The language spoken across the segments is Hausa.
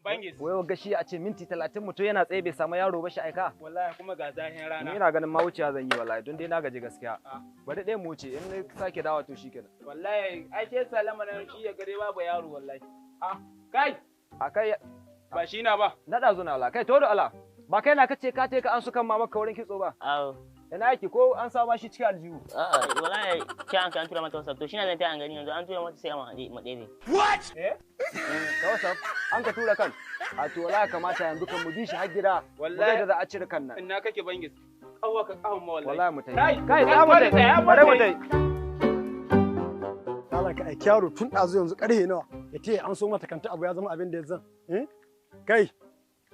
Bangis. Wai gashi a ce minti 30 mutum yana tsaye bai samu yaro ba shi aika. Wallahi kuma ga zahin rana. Ni ina ganin ma wuciya zan yi wallahi, don dai na gaji gaskiya. Bari ɗaya mu wuce, in na sake dawa to shikenan. Wallahi ai ke salama nan shi ya gare babu yaro wallahi. Ah, kai. A kai. Ba shi na ba. Na ɗazu na wala. Kai to da Allah. Ba kai na kace ka te ka an sukan mama ka wurin kitso ba. Awo. Ina yake ko an sa ma shi cikin aljihu? A'a, wallahi ce an ka an tura mata WhatsApp. To shi na zan ta an gani yanzu an tura mata sai a mu ɗebe. What? Eh? Ta WhatsApp an ka tura kan. A to wallahi kamata yanzu kan mu bi shi har gida. Wallahi da za a cire kan nan. Ina kake Bangis? Kawwa ka kawon ma wallahi. Wallahi mu tai. Kai, Kai za mu tai. Bare mu tai. Allah ka aiki yaro tun ɗazu yanzu ƙarhe nawa ya ce an so mata kanta abu ya zama abin da ya zan. Kai,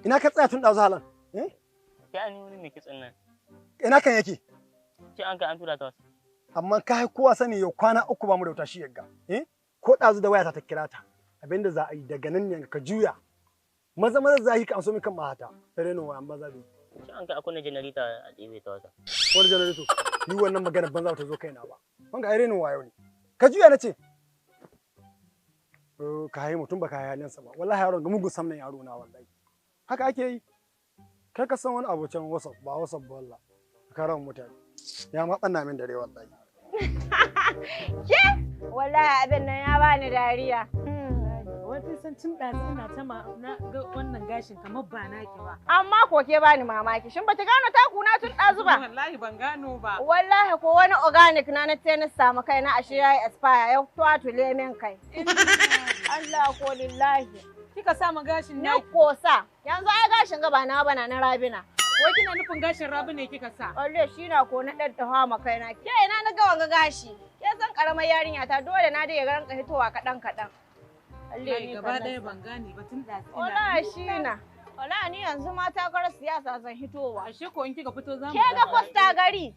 ina ka tsaya tun ɗazu halan? Sai an yi wani mai kitson nan. Ina kan yake? Ce an ka an tura ta WhatsApp. Amma ka hai kowa sani yau kwana 3 ba mu da wuta shi yagga. Ko ɗazu da wayata ta kira ta. Abin da za a yi daga nan ne ka juya. Maza maza za a yi ka an so min kan mahata. Tare nan wayan maza biyu. Ce an ka akunna janareta a ɗebe ta WhatsApp. Wani janareto? Ni wannan magana banza ta zo kaina ba. Wanga ai renin wayo ne. Ka juya na ce. Ka hayi mutum ba ka hayi halinsa ba. Wallahi yaron ga mugun samnan yaro na wallahi. Haka ake yi. Kai ka san wani abu can WhatsApp ba WhatsApp ba wallahi. Ka rawan mutane. Ya ma ɓanna min dare wallahi. Ke? Wallahi abin nan ya bani dariya. Wata san tun ɗazu ina ta na ga wannan gashin kamar ba naki ba. Amma ko ke bani mamaki. Shin bata gano taku na tun ɗazu ba? Wallahi ban gano ba. Wallahi ko wani organic na na tennis samu kai na ashe yayi expire ya twatule min kai. Allah ko lillahi. Kika sa ma gashin Ni ko sa. Yanzu ai gashin gaba na bana na Rabina. Wai kina nufin gashin Rabi ne kika sa? Wallahi shi na ko na daddawa ma kaina. Ke ina na ga wanga gashi? Ke san karamar yarinya ta dole na dai ya ranka hitowa kaɗan kaɗan. Wallahi gaba ɗaya ban gane ba tun ɗazu ina. Wallahi shi na. Wallahi ni yanzu ma takarar siyasa zan hitowa. Ashe ko in kika fito za mu. Ke ga kwasta gari.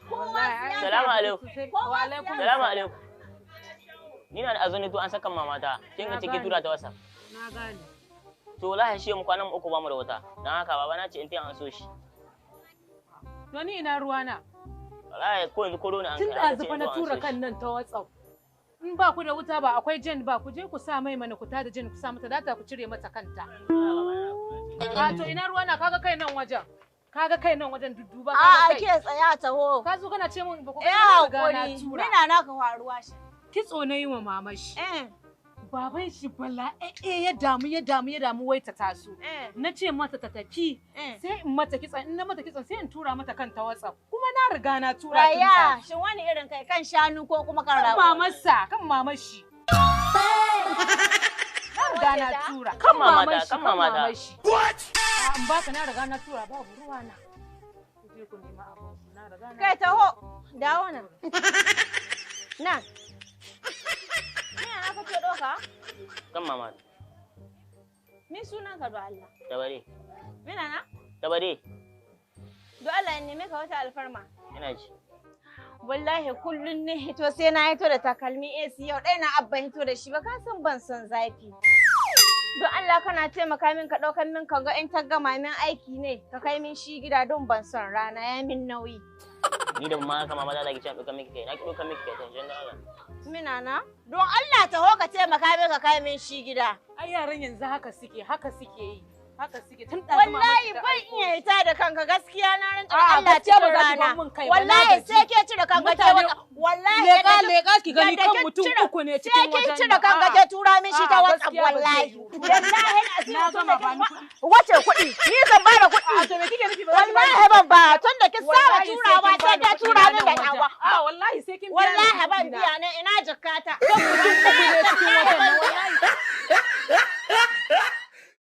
Kowa siyasa. Salamu alaikum. Kowa siyasa. Salamu alaikum. Ni na da azumi to an saka mamata. Kin ga ciki tura ta WhatsApp. Na gane. To wallahi shi mu kwanan 3 ba mu da wuta. Dan haka baba na ce in tayi an so shi. To ni ina ruwa na. Wallahi ko yanzu corona an kai. Tun ɗazu fa na tura kan nan ta WhatsApp. In ba ku da wuta ba akwai jen ba ku je ku sa mai mana ku tada jen ku sa mata data ku cire mata kanta. A to ina ruwa na kaga kai nan wajen. Kaga kai nan wajen dudduba kaga A'a kai. ke tsaya taho. Ka zo kana ce min ba ku Eh ga na hakuri. tura. Mina naka faruwa shi. Kitso na yi wa mama shi. Eh. Baban shi bala'e ya damu ya damu ya damu wai ta taso. Na ce mata ta tafi sai in mata kitson in na mata kitson sai in tura mata kanta WhatsApp. Kuma na riga na tura tun Raya, ɗazu. shin wani irin kai kan shanu ko kuma kan Kan rago? mamarsa, kan mamar shi. Na riga na tura. Kan mamata, mamar shi, kan mamata. mamar shi. What? In baka na riga na tura babu ruwa na. Ku je ku nema abin ku, na riga na Kai taho, dawo nan. Nan. Mina na kake ɗauka? Kan mamata. Min sunan ka do Allah. Tabare. Mina na? Tabare. Do Allah in neme ka wata alfarma. Ina ji. Wallahi kullun ne hito sai na hito da takalmi AC yau ɗaya na abba hito da shi ba ka san ban son zafi. Don Allah kana taimaka min ka ɗaukar min ka ga in ta gama min aiki ne ka kai min shi gida don ban son rana ya min nauyi. Ni da ma haka mama za ta ki ce ɗaukar miki kai. Na ki ɗaukar miki kai tension da Allah. Mina na? Don Allah taho ka taimaka min ka kai min shi gida. Ai yaran yanzu haka suke, haka suke yi. Haka suke tun ɗazu mama Wallahi ta ban aiko. iya hita da kanka gaskiya na rantsa A'a, Allah gaskiya cikin ba za ki rana. bar min kai ba, na Wallahi gaji. sai ke cire kanka ke Mutane- wata wallahi Leƙa yadda ki- leƙa ki gani yadda kan ki mutum cire- 3 ne sai cikin kin wajen cire nan. kanka A'a. ke tura min shi ta A'a, WhatsApp gaskiya ba zai wallahi. yiwu. Wallahi Na azim gama ba ni kuɗi. Wace kuɗi? Ni zan bada kuɗi. A to me kike nufi ba za ki bani Wallahi ban ba tun da kin saba Wallahi sai turawa kin sai bani ke kuɗi tura na min da nan yawa. wajen. A wallahi sai kin biya ni Wallahi ban kuɗi na. biya ne ina jakata.